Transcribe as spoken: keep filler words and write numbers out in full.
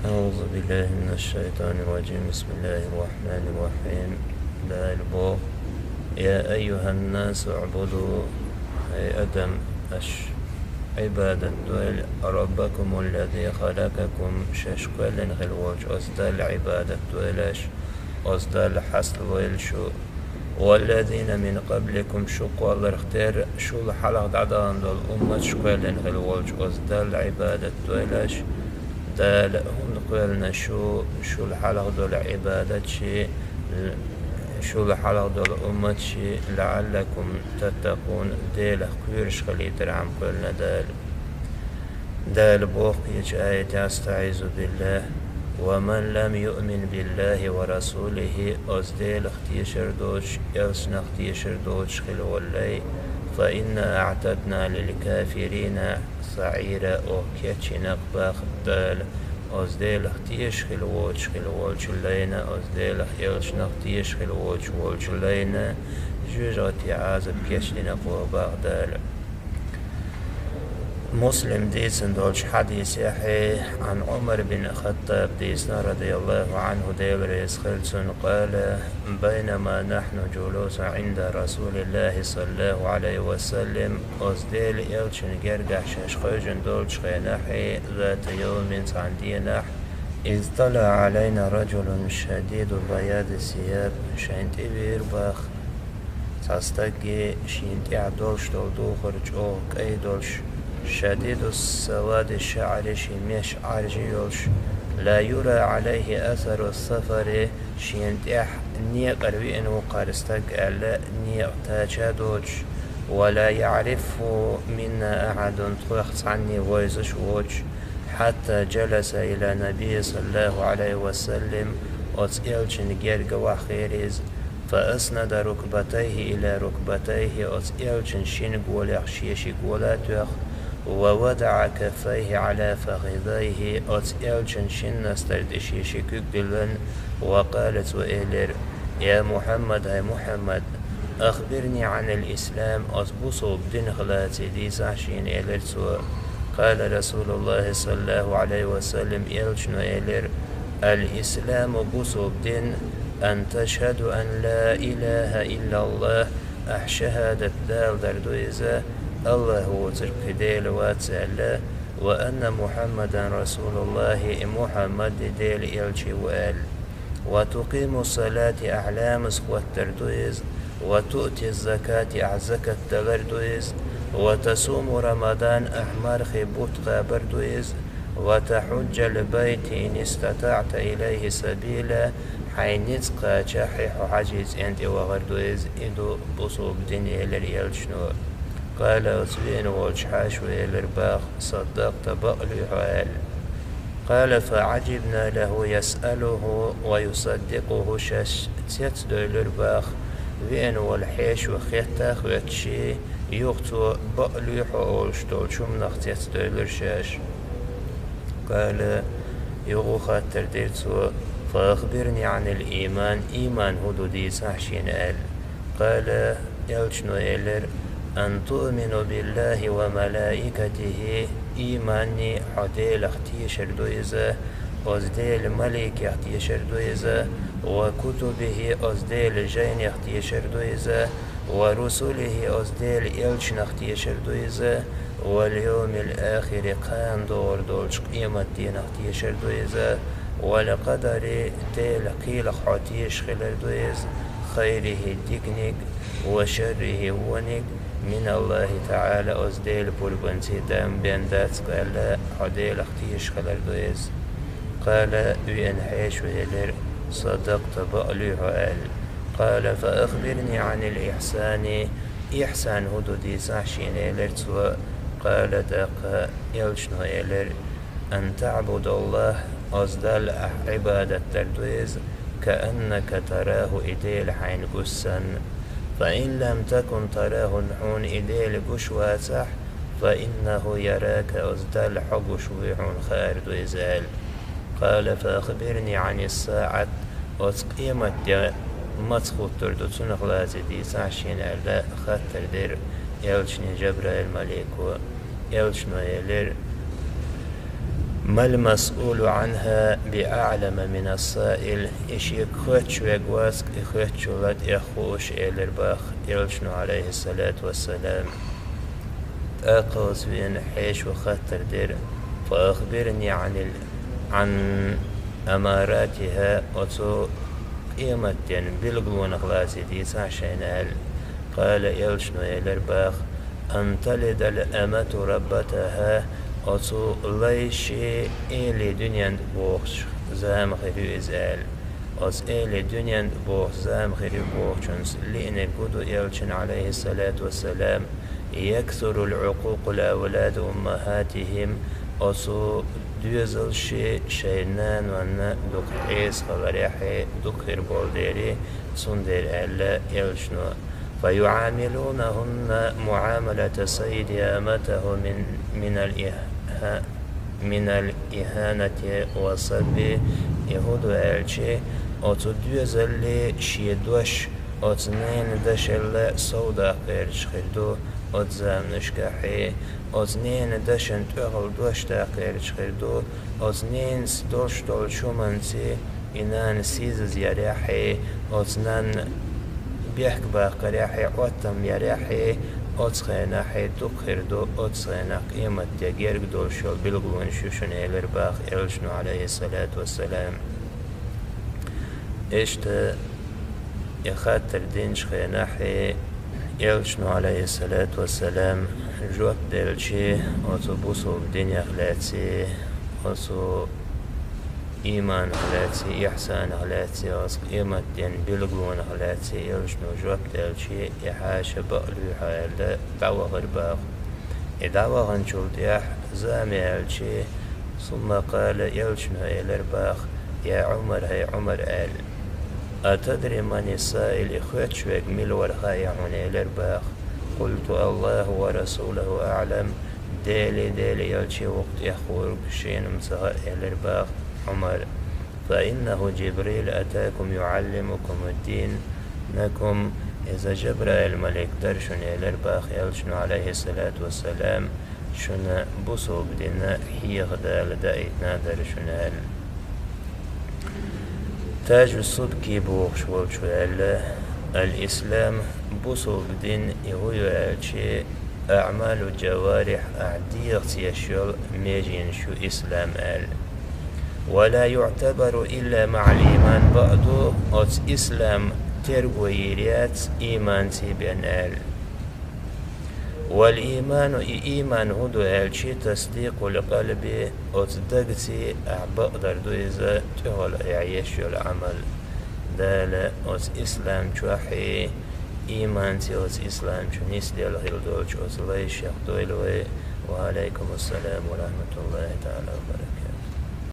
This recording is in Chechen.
أعوذ بالله من الشيطان الرجيم. بسم الله الرحمن الرحيم. Дала боху: يا أيها الناس اعبدوا, хӀай адам, аш Ӏибадат дойла, ربكم الذي خلقكم, шаьш кхоьллина хилла волчу оцу Далла Ӏибадат дойла аш, оцу Далла хьаставойла шу. والذين من قبلكم, шу кхолларх терра, шул хьалха дӀадахана долу умматаш кхоьллина хилла волчу оцу Далла Ӏибадат дойла аш. Дала хӀунда кхоьллина шу, шул хьалха долу Ӏибадатчий, шул хьалха долу умматчий, لعلكم تتقون, Делах кхоьруш хилийтархьама кхоьллина Дала. Дала боху кхечу аятехь, أستعيذ بالله: ومن لم يؤمن بالله ورسوله, оцу Делах тешар доцуш, элчанах тешар доцуш хилла воллай, فإنا أعتدنا للكافرين سعيرا, оха кечйина боху Дала, оцу Делах тешаш хилла воцуш хилла волчу лайна, оцу Делах, элчанах тешаш хилла воцуш волчу лайна, жоьжахати Ӏазап кечдина боху Дала. Муслим дийцина долчу хьадисехь, عن عمر بن الخطاب дийцина, رضي الله عنه, Дела реза хила цунна, قال: بينما نحن جلوس عند رسول الله صلى الله عليه وسلم, оцу Делан элчанан гергахь шаьш хевшина долчу хенахь, ذات يوم, цхьана дийнахь, إذ طلع علينا رجل شديد بياض الثياب, шайна тӀе веара боху цхьа стаг, шена тӀехь долуш долу духар чӀогӀа кӀай долуш, شديد سواد الشعر, шен меш Ӏаьржа йолуш, لا يرى عليه أثر السفر, шена тӀехь некъара веана ву кхара стаг аьлла, некъа тача а доцуш, ولا يعرفه منا أحد, тхох цхьанне вевзаш а воцуш, حتى جلس إلى النبي صلى الله عليه وسلم, оцу элчанан герга вахара иза, فأسند ركبتيه إلى ركبتيه, оцу элчанан шина голех шен ши гола а тоьхна, ووضع كفيه على فخذيه, оцу элчанан шина настар тӀе шен ши куьг диллина, وقال, цо элира: يا محمد, хӀай Мухьаммад, أخبرني عن الإسلام, оцу бусалба динах лаций дийцахь шена, элира цо. قال رسول الله صلى الله عليه وسلم, элчано элира: الإسلام, бусалба дин, أن تشهد أن لا إله إلا الله, ахь шахӀадат далар ду иза, АллахӀ воцург кхин Дела вац аьлла, وأن محمدا رسول الله, и Мухьаммад и Делан элча ву аьлла. وتقيم الصلاة, ахь ламаз хӀоттор ду иза, وتؤتي الزكاة, ахь закат далар ду иза, وتصوم رمضان, ахь мархи бутт кхабар ду иза, وتحج البيت إن استطعت إليه سبيلا, хьайн ницкъ кхачахь хьо хьаьжцӀен тӀе вахар ду иза, и ду бусалба дин, элира элчано. قال, оцу веана волчу хьаьшо элира боху: صدقت, бакълуьй хьо аьлла. قال: فعجبنا له يسأله ويصدقه, шаьш цецдевлира боху, веана волу хьешо хетта а хетташ, юха цо бакълуьй хьо олуш долчу хӀуманах цецдевлира шаьш. قال, юха хаттар дира цо: فأخبرني عن الإيمان, ийман хӀун ду дийцахь шена аьлла. قال, элчано элира: أن تؤمن بالله وملائكته, ийманни хьо Делах тешар ду иза, оцу Делан маликех тешар ду иза, وكتبه, оцу Делан жайнех тешар ду иза, ورسله, оцу Делан элчанах тешар ду иза, واليوم الآخر, кхана догӀур долчу къематдийнах тешар ду иза, والقدر, Делан кхелах хьо тешаш хилар ду иза, خيره, диканиг, وشره, вониг, من الله تعالى, оцу Делан пурбанца дам бен дац аьлла, хьо Делах тешаш хилар ду иза. قال, веана хьешо элира: صدقت, бакълуьй хьо аьлла. قال: فأخبرني عن الإحسان, ихьсан хӀун ду дийцахь шена, элира цо. قال, тӀаккха элчано элира: أن تعبد الله, оцу Далла ахь Ӏибадат дар ду иза, كأنك تراه, и Дела хьайна гуш санна. فإن لم تكن تراه, хьуна и Дела гуш вацахь, فإنه يراك, оцу Далла хьо гуш вуй, хьуна хаар ду иза аьлла. قال: فأخبرني عن الساعة, оцу къематде маца хӀуттур ду, цунах лаций дийцахь шена аьлла, хаттар дира элчане Жабраил малико. Элчано элира: ما المسؤول عنها بأعلم من السائل. И шега хоьттуш верг вац-кх и хоьттучул тӀех хууш, элира боху элчано, Ӏалайхиссалату вассалам. ТӀаккха оцу вена хьешо хаттар дира: فأخبرني عن ال-, عن أماراتها, оцу къематден билгалонах лаций дийцахьа шайна, аьлла. قال, элчано элира боху: أن تلد الأمة ربتها, оцу лайши эли дуьнен тӀе бохучу зама хир ю иза, аьлла. Оцу эли дуьнен тӀе бохучу зама хир ю бохучуьнца лиънарг хӀун ду элчана, Ӏалайхиссалату вассалам, يكثر العقوق لأولاد أمهاتهم, оцу доьзалши шайн нанонна дукха Ӏеса хиларехье дукха хир болу дела, цундела аьлла элчано: فيعاملونهن معاملة السيد أمته من، من الإه-، من الإهانة والسب. И хӀун ду аьлча, оцу доьзалли шен дош оцу ненан дашалла совдаккхараш хир ду оцу заманашкахье, оцу ненан дашан тӀехула дош даккхараш хир ду, оцу ненас долуш долчу хӀуманца и нана сийсаза ярехье, оцу нанна бехк баккхарехье, Ӏоттам ярехье, оцу хенахье дукха хир ду, оцу хенахь къематде герга долуш йолу билгалонаш ю шуна, элира боху элчано, Ӏалайхиссалату вассалам. Иштта и хаттар динчу хенахье, элчано, Ӏалайхиссалату вассалам, жоп делча, оцу бусулба динех лаьций, оцу ийманах лаьций, ихьсанах лаьций, оцу къематден билгалонах лаьций элчано жоп делча, и хьаша бакъ луьйхьа аьлла, дӀавахара боху. И дӀаваханчул тӀаьхьа зама яьлча, ثم قال, элчано элира боху: يا عمر, хӀай Ӏумар, аьлла. أتدري من السائل, и хоьттуш верг мила вара хаьий хьуна, элира боху. قلت: الله ورسوله أعلم, Дели, Делан элчи вукху тӀехуург шена-м ца хаьа, элира боху Ӏумара. فإنه جبريل أتاكم يعلمكم دينكم, иза Жабраил-малик дара шуна, элира боху элчано, Ӏалайхиссалату вассалам, шуна бусулба дин хьеха Дала даийтина дара шуна, аьлла. Тажу Субки бохуш волчо аьлла: الإسلام, бусулба дин и хӀун ю аьлча, أعمال الجوارح, ахь дегӀаца еш йолу меженаш ю ислам, аьлла. ولا يعتبر إلا مع الإيمان, бакъду, оцу ислам терго йийр яц ийманций бен, аьлла. والإيمان, и ийман хӀун ду аьлча, تصديق القلب, оцу дагаций ахь бакъдар ду иза, тӀехула ахь еш йолу Ӏамал. Дала оцу ислам чохь, ийманций оцу ислам чу нисделла хила долчу оцу лайшех дойла вай. وعليكم السلام ورحمة الله تعالى وبركاته.